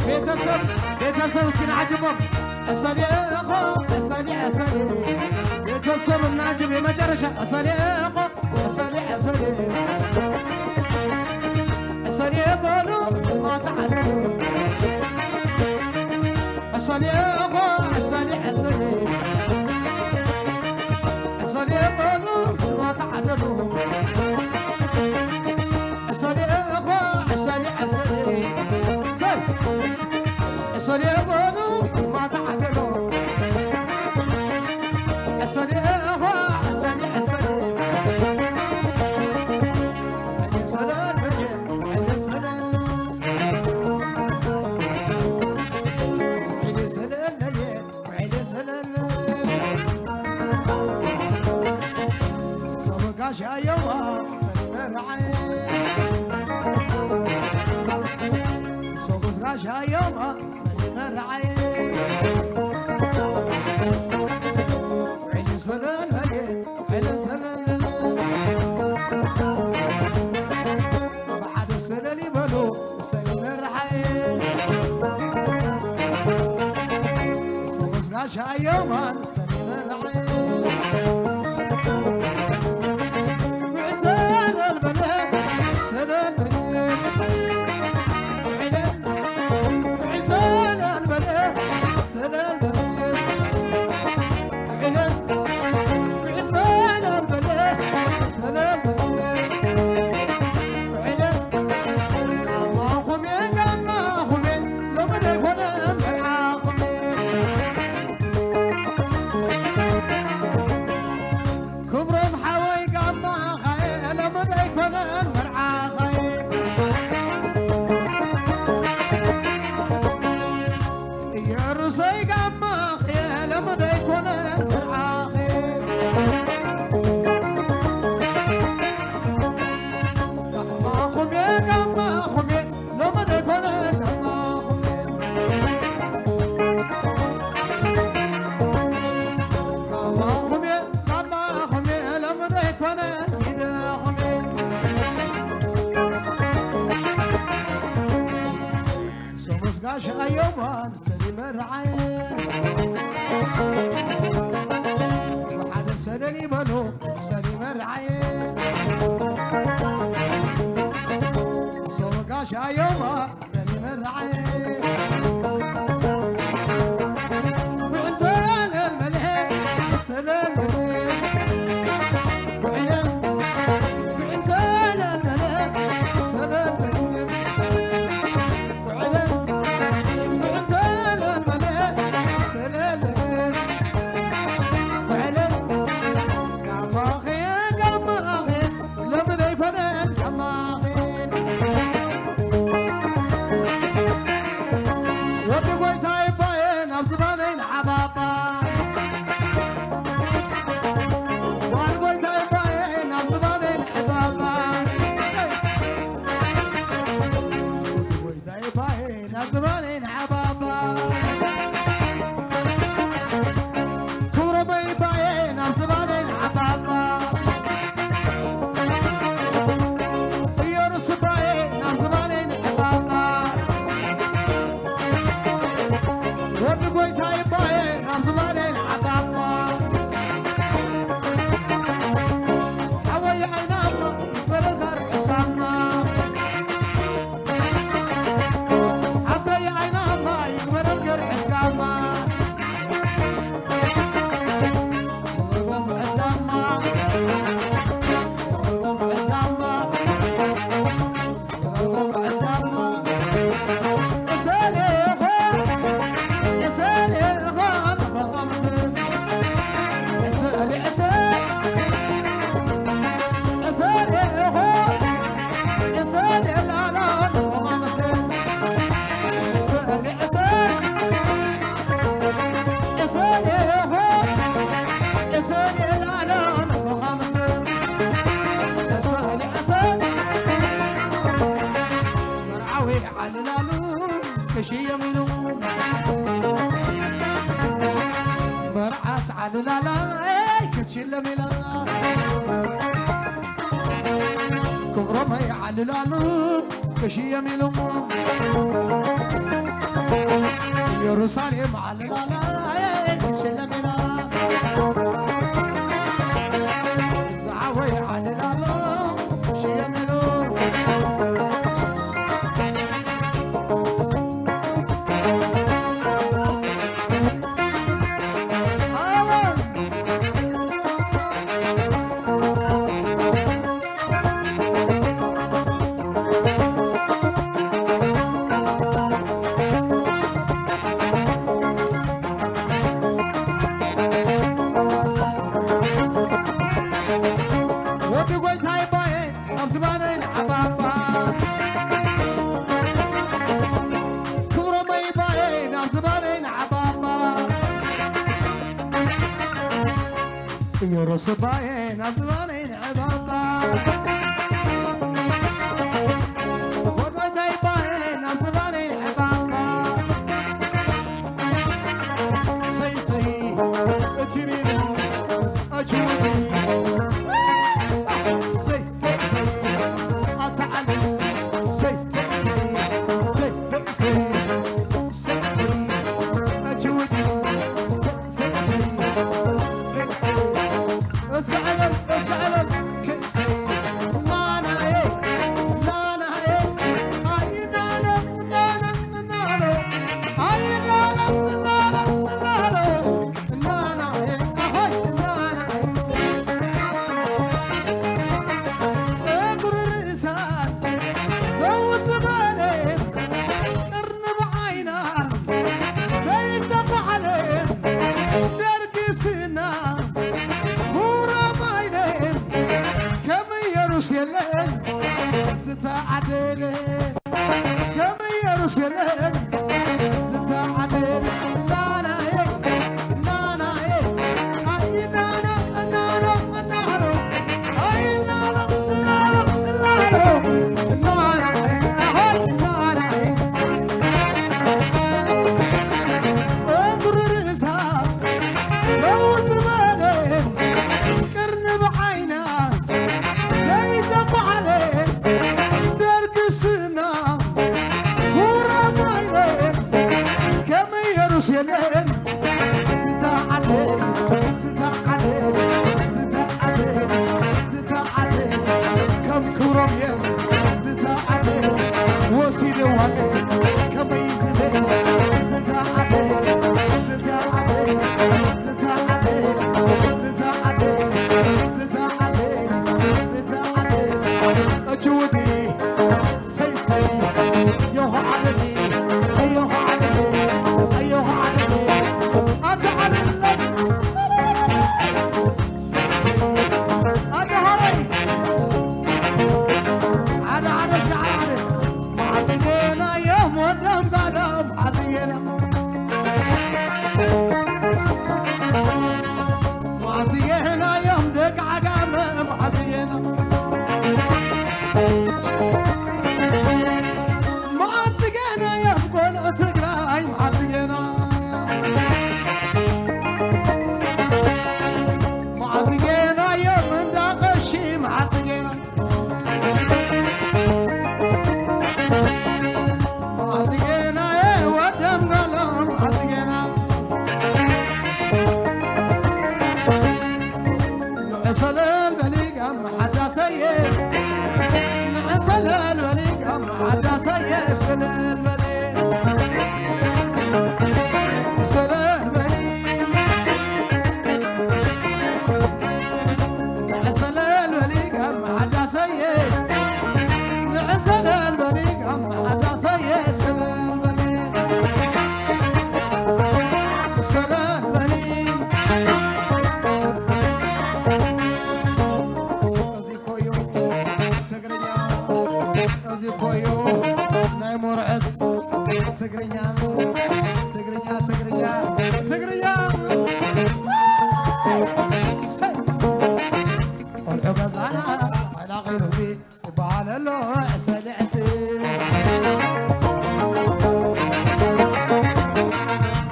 ቤተሰብ፣ ቤተሰብ እስኪ ንዓጅቦም። ዕሰል እኾ፣ ዕሰል፣ ዕሰል። ቤተሰብ እናጅብ የመጨረሻ። ዕሰል እኾ፣ ዕሰል፣ ዕሰል። ዕሰል በሉ፣ ማታ ዓደሉ። ዕሰል እኾ፣ ዕሰል፣ ዕሰል። ዕሰል በሉ፣ ማታ ዓደሉ። ዕሰል እኾ፣ ዕሰል፣ ዕሰል። ሰይ! ዕሰል በሉ፣ ማታ ዓደሉ። ዕሰል እኾ፣ ዕሰል፣ ዕሰል። ዕሰል፣ ዕሰል። ሰለል ይበሉ፣ ሰኒ መርዓይ። ሰሙስ ጋሻ ኣዮማን፣ ሰኒ መርዓይ። ሰለል በለ፣ ሰለል በለ። ውዕለ፣ ሰለል በለ፣ ሰለል በለ። ክብሮም ሓወይ ጋማ ኸየ ሎሚ ደይኮነን መርዓኸይ። የሩሰይ ጋማኸ ሎሚ ደይኮነ መርዓኸ። ጋማኹም እየ፣ ጋማኹም እየ፣ ሎሚ ደይኮነ ጋማኹም እየ። ጋማኹም እየ፣ ጋማኹም እየ፣ ሎሚ ደይኮነ ኢድኹም እየ። ሶሙስ ጋሽ ኣዮማን ሰኒ መርዓየ። ብሓደ ሰደን ይበሉ ሰኒ መርዓየ። ሶሙስ ጋሽ ኣዮማን ሰኒ መርዓየ። ውዕል ሰለል በለ ሰለል በለ። ውዕል፣ ውዕል ሰለል በለ ሰለል በለ። ወዲ ጎይታይ ባየ ናብ ዝባነይ ንዓባባ። ጓል ጎይታይ ባየ ናብ ዝባነይ ንዕባባ። ጎይታይ ባየ ናብ ዝባነይ ንዓባባ። ክብሮመይ ባየ ናብ ዝባነይ ንዓባባ። ኢየሩስ ባየ ናብ ዝባነይ ንዓባባ። ወዲ ጎይታይ ባየ ናብ ዝባነይ ንዓባባ። ሓወይ ዓይናማ ይበረዛር ዕሳማ። ሓፍተይ ዓይናማ ይግበረል ገርሕስ ጋማ። ወርጎም ዕስጋማ፣ ወርጎም ዕስጋማ፣ ወርጎም ዕስጋማ። እሰሌ እኾ፣ እሰሌ እኾ፣ ኣበባ ምስል። እሰሌ እሰ፣ እሰሌ እኾ፣ እሰሌ ላላ፣ ኣበባ ምስል። መርዓዊ ዓልላሉ ክሽየም ኢሉ መርዓስ ዓልላላ ክትሽለም ኢላ ክብሮመይ ዓልላሉ ክሽየም ኢሉ ኢየሩሳሌም ዓለላላ ሽለሜላ ዝዓወይ ዓለላሎ ሽየሜሎ ወዲ ጎይታይ ባየ ኣብ ዝባነይ ንዓባባ ክብሮመይ ባየ ኣብ ዝባነይ ንዓባባ ኢየሩስ ባየ ኣብ ዝባነይ ንዓባባ ወዶታይ ባየ ኣብ ዝባነይ ንዓባባ ሰይ ሰይ እቲ ሚሉ ኣጅወዲ ሰይ ሰይ ሰይ ኣታ ዓሊ ሰይ ሰይ ሰይ ሰይ ሰይ ሰይ ሰይ ሰይ ኣጅወዲ ሰይ ሰይ ሰይ ሰይ ሰይ እስከ ዕለል እስከ ዕለል ሰይ ሰይ ናናየ ናናየ ኣይናነ ናነ ናነ ኣይናነ ናነ ናነ ናናየ ኣሆይ ናናየ ጸጉሪ ርእሳ ዘው ዝበለ ቅርንብ ዓይና ዘይተኳሕለ ደርጊ ስና ጉራማይለ ከም ኢየሩስ የለን ዝተዓደለ ከም ኢየሩስ የለን ዝተዓደለ ናናየ ናናየ ኣይ ናና ናና ናና ኣይ ናና ናና ናና ናና ኣይ ናናየ ጸጉሪ ርእሳ ዘው ዝበለ ቅርንብ ዓይና ዘይተኳዕለ ደርጊ ስና ጉራማይለ ከም ኢየሩስ የለን ዝተዓለ ዝተዓለ ዝተዓለ ዝተዓለ ከም ክብሮም የም ዝተዓለ ወሲድዋ ከመይ ዝብል ዝተዓለ ዝተዓለ ዝተዓለ ዝተዓለ ዝተዓለ ዝተዓለ ኣጅወዲ ሰይ ሰይ ኣዮሆ ዓለሊ ኣዮሆ ዓለሊ ኣዮሆ ዓለሊ ኣታ ዓለለይ ኣታ ሃረይ ሓደ ሓደ እስከ ሓደ ሓደ ማዕጽጌና እዮም ወደም ጋሎም ማዕጽጌና ማዕጽጌና እዮም ደቂ ዓጋመ ማዕጽጌና ማዕጽጌና እዮም ቆልዑ ትግራይ ማዕጽጌና ማዕጽጌና እዮም እንዳ ቀሺ ማዕጽጌና ማዕጽጌና ወደም ጋሎም ማዕጽጌና ንዕሰለል በሊ ጋም ሓዳሰየ ንዕሰለል በሊ ጋም ሓዳሰየ ሰለል በሊ ሰለል በሊ ንዕሰለል በሊ ጋም ሓዳሰየ ንዕሰለል በሊ ጋም ሓዳሰየ ሰለል በሊ ሰለል በሊ እዚ ኮዩ ትግርኛ እዚ ኮዩ ናይ ሞርዕስ ትግርኛ ትግርኛ ትግርኛ ትግርኛ ሰይ ቆልዑ ገዛና ኣላቒሉቢ ይበሃል ኣሎ ዕሰሊ ዕስል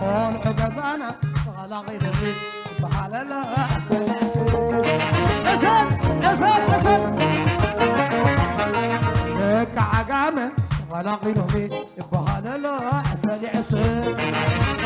ቆልዑ ገዛና ተቐላቒሉቢ ይበሃል ኣሎ ዕሰሊ ዕስል ዕሰል ዕሰል ዕሰል ደቂ ዓጋመ ተቐላቒሉቢ ይበሃል ኣሎ ዕሰሊ ዕስል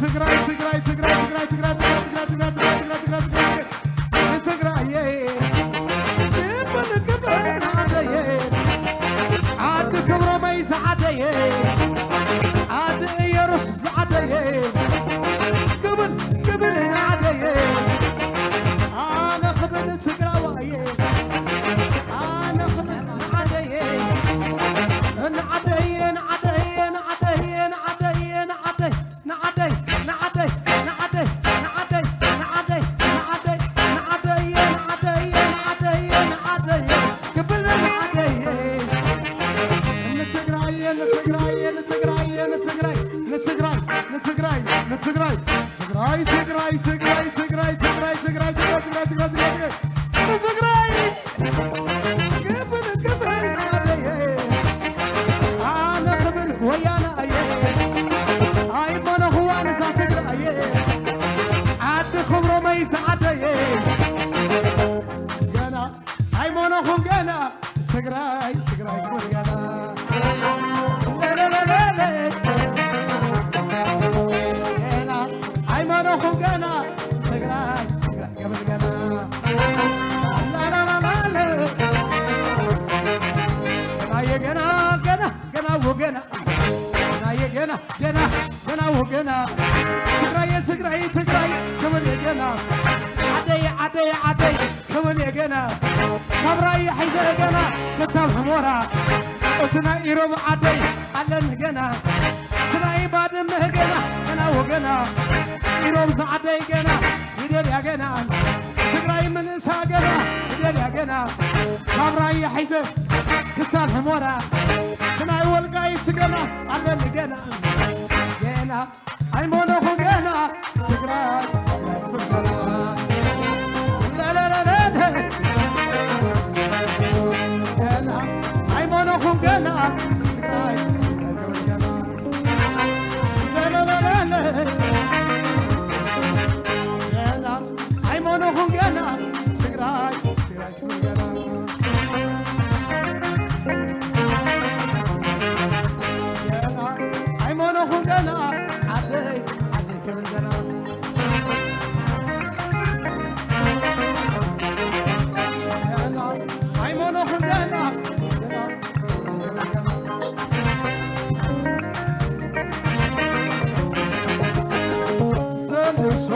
ትግራይ ትግራይ ትግራይ ትግራይ ትግራይ ትግራይ ትግራይ ትግራይ ትግራይ ትግራይ ትግራይ ትግራይ ንትግራየ ክብል ክብል ንዓደየ ዓዲ ክብሮመይ ዝዓደየ ዓዲ እየሩስ ዝዓደየ ክብል ክብል ንዓደየ ኣነ ክብል ትግራዋየ ኣነ ክብል ንዓደየ ንዓደየ ንዓደየ ንዓደየ ንዓደየ ንዓደየ ንዓደይ ንዓደይ ንዓደይ ንዓደይ ንዓደይ ንዓደይ ንዓደይ ንዓደይ ንዓደይ ንዓደይ ክብል ንዓደይ ንትግራይ ንትግራይ ንትግራይ ንትግራይ ንትግራይ ንትግራይ ንትግራይ ትግራይ ትግራይ ትግራይ ትግራይ ትግራይ ትግራይ ትግራይ ትግራይ ትግራይ ትግራይ ንትግራይ ክብል ክብል ዓደየ ኣነ ክብል ወያነ ኣየ ኣይመነኹዋን እዛ ትግራየ ዓዲ ክብሮመይ ዝዓደየ ገና ኣይመነኹን ገና ትግራይ ትግራይ ክብል ገና ለለለለለ ገና ኣይመነኹን ገና ትግራይ ትግራይ ክብል ገና ላላላላለ ገናየ ገና ገና ገና ወገና ገናየ ገና ገና ገና ወገና ትግራየ ትግራይ ትግራይ ክብል ገና ዓደይ ዓደይ ዓደይ ክብል ገና ካብ ራያ ሒዘ ገና ክሳብ ሕሞራ እቲ ናይ ኢሮብ ዓደይ ኣለኒ ገና ስናይ ባድመ ገና ገና ወገና ኢሮብ ዝዓደይ ገና ይደልያ ገና ትግራይ ምንእሳ ገና ይደልያ ገና ካብ ራያ ሒዘ ክሳብ ሕሞራ ስናይ ወልቃይት ገና ኣለኒ ገና ገና ኣይሞነኹ ገና ትግራይ ገና ለለለለለ ገና ኣይሞነኹ ገና ትግራይ ገና ለለለለለ ገና ኣይሞነኹ ገና ትግራይ ትግራይ ገና ገና ኣይሞነኹ ገና ዓደይ ዓደይ ክብል ገና ገና ኣይሞነኹ ገና ሰልሶ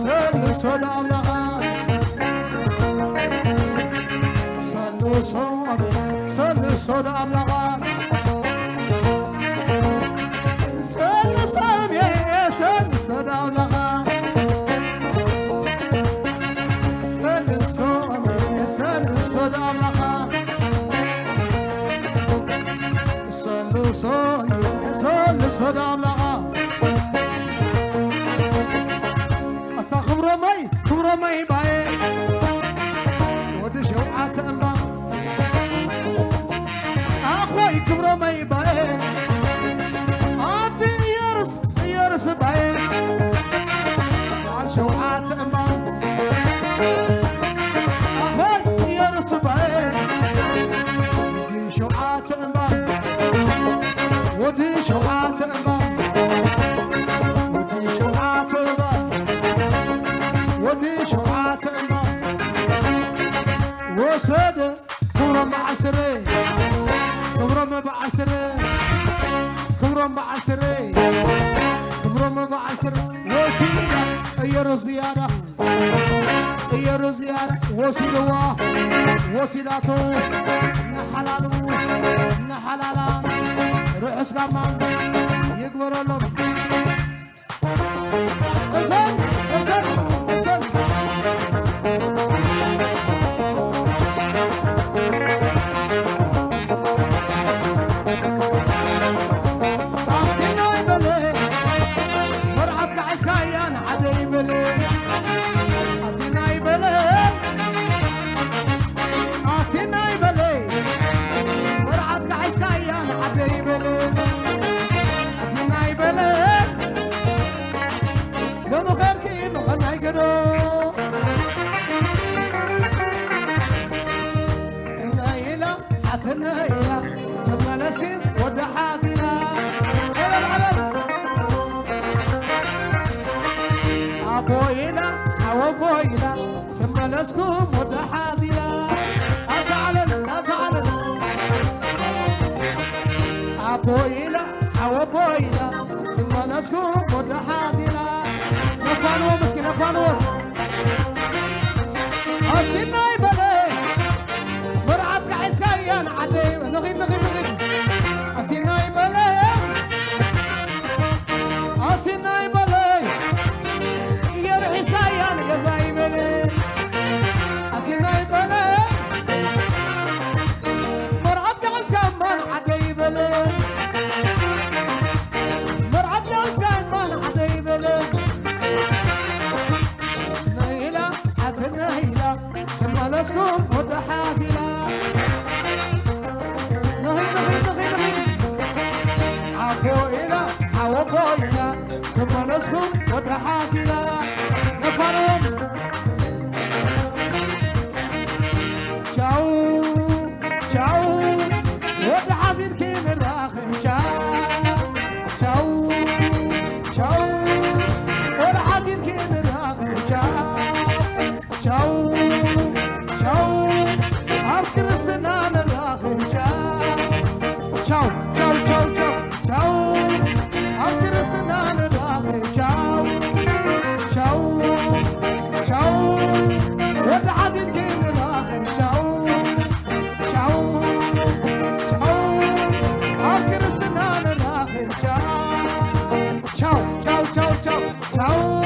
ሰልሶ ዳብላኻ ሰልሶ ሰልሶ ዳብላኻ ሰልሶ ሰልሶ ዳብላኻ ሰልሶ ሰልሶ ዳብላኻ ሰልሶ ሰልሶ ዳብላኻ ኣታ ክብሮመይ ክብሮመይ ባየ ወዲ ሸውዓተ እምባ ኣኾይ ክብሮመይ ባየ ኣቲ እየሩስ እየሩስ ባየ በዓል ሸውዓተ እምባ ኣኾይ እየሩስ ባየ ወዲ ሸውዓተ እምባ ወዲ ሸውዓተ እምባ ወዲ ሸውዓተ እምባ ወዲ ሸውዓተ እምባ ወሰደ ክብሮም በዓል ስረ ክብሮም በዓል ስረ ክብሮም በዓል ስረ ክብሮም በዓል ስረ ወሲዳ እየሩስ ዝያዳ እየሩስ ዝያዳ ወሲድዋ ወሲዳቶ ንሓላሉ ንሓላላ ርሑስ ጋማ ይግበረሎም። እሰይ እሰይ እሰይ ኣስቴና ይበለ መርዓት ከዓስካያ ንዓደ ይበለ ኣስቴና ይበለ ኣስቴና ይበለ መርዓት ከዓስካያ ንዓደ ይበለ ኣስቴና ይበለ ኢላ ሓወቦ ኢላ ስመለስኩም ወዲ ሓዚላ ኣተዓለል ኣተዓለል ኣቦ ኢላ ሓወቦ ኢላ ስመለስኩም ወዲ ሓዚላ ነፋንዎ ምስኪ ነፋንዎ ኣሲናይ በለ መርዓት ካሒስካያ ንዓደይ ንኺድ ንኺድ ንኺድ ኣሲናይ በለ ኣሲናይ በለ የርሒስካያ ንገዛ ይበለ ኣሲናይ በለ መርዓት ካሒስካ ማን ዓደይ ይበለ መርዓት ካሒስካ ማን ዓደይ ይበለ ነይላ ኣትነይላ ስመለስኩም ወዲ ሓዚላ ንኺድ ንኺድ ንኺድ ንኺድ ሓቦ ኢላ ሓወቦ ኢላ ስመለስኩም ወዲ ሓዚላ ነፋርዎም ቻው ቻው ወዲ ሓዚን ክንራኸብ ቻው ቻው ቻው ወዲ ሓዚን ክንራኸብ ቻው ቻው ቻው ኣብ ክርስትና ንራኸብ ቻው ቻው ቻው ቻው ቻው ቻው ኣብ ክርስትና ንራኸብ ቻው ቻው ቻው ወዲ ሓዚን ክንራኸብ ቻው ቻው ቻው ኣብ ክርስትና ንራኸብ ቻው ቻው ቻው ቻው ቻው